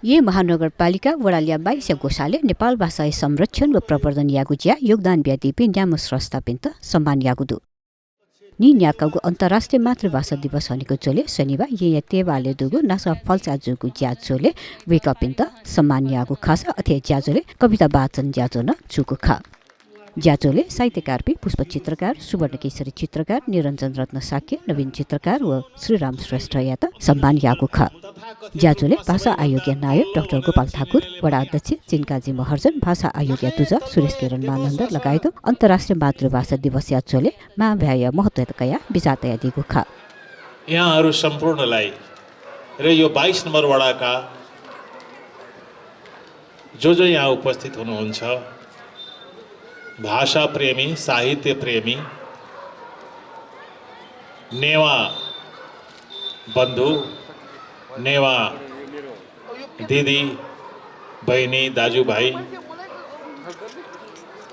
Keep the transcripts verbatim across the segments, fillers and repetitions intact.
येँ महानगरपालिका वडा ल्याः बाइसया ग्वसालय् नेपाल भाषाया संरक्षण व प्रवर्धन यायेगु ज्याय् योगदान बियादीपिं न्याम्ह स्रष्टापिन्त सम्मान याःगु दु। नीन्याकागु अन्तर्राष्ट्रिय मातृभाषा दिवस हनेगु झ्वलय् शनिबाः येँया तेवालय् दुगु नासः फल्चा जूगु ज्याझ्वलय् वय्कःपिन्त सम्मान याःगु खःसा अथे ज्याझ्वलय् कविता वाचन ज्याझ्वः नं जूगु खः। ज्याझ्वलय् साहित्यकारपिं पुष्प चित्रकार, सुवर्णकेशरी चित्रकार, निरञ्जन रत्न शाक्य, नवीन चित्रकार व श्रीराम श्रेष्ठयात सम्मान याःगु खः। ज्याझ्वलय् भाषा आयोगया नायः डाक्टर गोपाल ठाकुर, वडा अध्यक्ष चिनकाजी महर्जन, भाषा आयोगया दुजः सुरेश किरण मानन्ध लगायत अन्तर्राष्ट्रिय मातृभाषा दिवसया झ्वलय् मां भाय्‌या महत्वयात कयाः बिचाः तयादीगु खः। यहाँहरू सम्पूर्णलाई र यो बाइस नम्बर वडाका जो जो यहाँ उपस्थित हुनुहुन्छ, भाषा प्रेमी, साहित्य प्रेमी, नेवाः बन्धु, नेवाः दिदी, बहिनी, दाजुभाइ,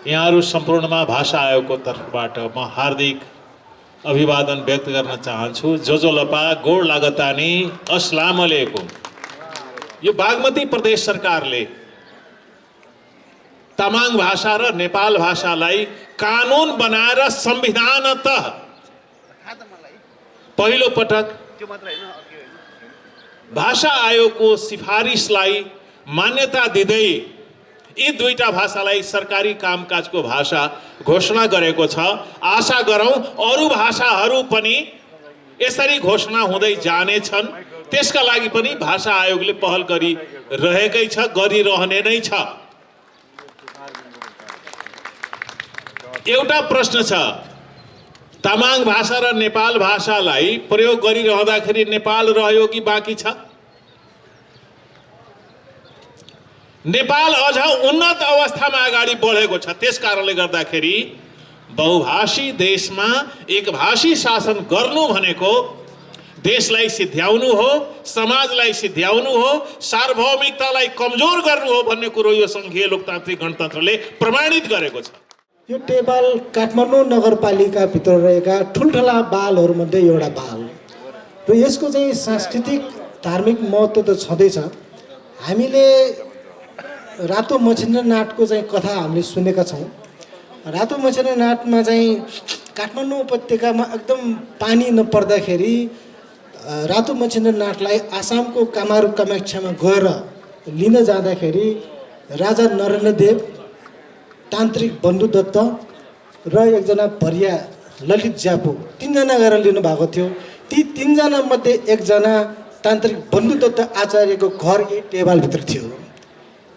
यहाँहरू सम्पूर्णमा भाषा आयोगको तर्फबाट म हार्दिक अभिवादन व्यक्त गर्न चाहन्छु। ज्वजलपा, गोड लागतानी, अस्सलाम अलैकुम। यो बागमती प्रदेश सरकारले तामाङ भाषा र नेपाल भाषालाई कानुन बनाएर संविधानतः पहिलो पटक भाषा आयोगको सिफारिसलाई मान्यता दिँदै यी दुईटा भाषालाई सरकारी कामकाजको भाषा घोषणा गरेको छ। आशा गरौँ अरू भाषाहरू पनि यसरी घोषणा हुँदै जानेछन्। त्यसका लागि पनि भाषा आयोगले पहल गरिरहेकै छ, गरिरहने नै छ। एउटा प्रश्न छ, तामाङ भाषा र नेपाल भाषालाई प्रयोग गरिरहँदाखेरि नेपाल रह्यो कि बाँकी छ? नेपाल अझ उन्नत अवस्थामा अगाडि बढेको छ। त्यस कारणले गर्दाखेरि बहुभाषी देशमा एकभाषी शासन गर्नु भनेको देशलाई सिद्ध्याउनु हो, समाजलाई सिद्ध्याउनु हो, सार्वभौमिकतालाई कमजोर गर्नु हो भन्ने कुरो यो संघीय लोकतान्त्रिक गणतन्त्रले प्रमाणित गरेको छ। यो टेबल काठमाडौँ नगरपालिकाभित्र रहेका ठुल्ठुला बालहरूमध्ये एउटा बाल र यसको चाहिँ सांस्कृतिक, धार्मिक महत्त्व त छँदैछ। हामीले रातो मछिन्द्र नाटको चाहिँ कथा हामीले सुनेका छौँ। रातो मछिन्द्र नाटमा चाहिँ काठमाडौँ उपत्यकामा एकदम पानी नपर्दाखेरि, अ, रातो मछिन्द्र नाटलाई आसामको कामारु कामाख्यामा गएर लिन जाँदाखेरि राजा नरेन्द्रदेव, तान्त्रिक बन्धुदत्त र एकजना भरिया ललित ज्यापु, तीनजना गएर लिनुभएको थियो। ती तीनजना मध्ये एकजना तान्त्रिक बन्धुदत्त आचार्यको घर यही टेबलभित्र थियो।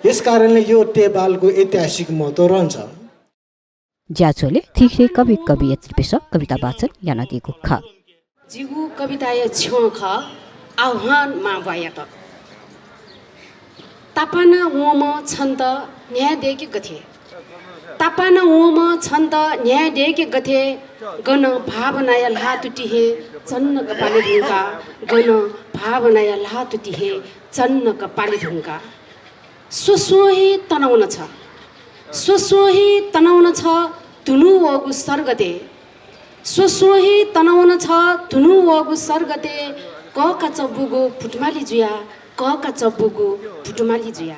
यस कारणले यो टेबलको ऐतिहासिक महत्त्व रहन्छ। ज्याझ्वलय् थीथी कवि कवयित्रीपिन्सं कविता वाचन यानादीगु खः। जिगु कविताया छ्यं खः, आह्वान मांबौयात। तापाना वंम्ह छन्त न्ह्याये दय्‌के गथे? तापाना वंम्ह छन्त न्ह्याये दय्‌के गथे? गन भावनाया ल्हातुति हे चन्नक पाले धुंका, गन भावनाया ल्हातुति हे चन्नक पाले धुंका। स्वस्वं हे तनावन छ, स्वस्वं हे तनावन छ धुनु वःगु सर्गते। स्वस्वं हे तनावन छ धुनु वःगु सर्गते, कःका चब्बुगु फुटमाली जुया, कःका चब्बुगु फुटमाली जुया।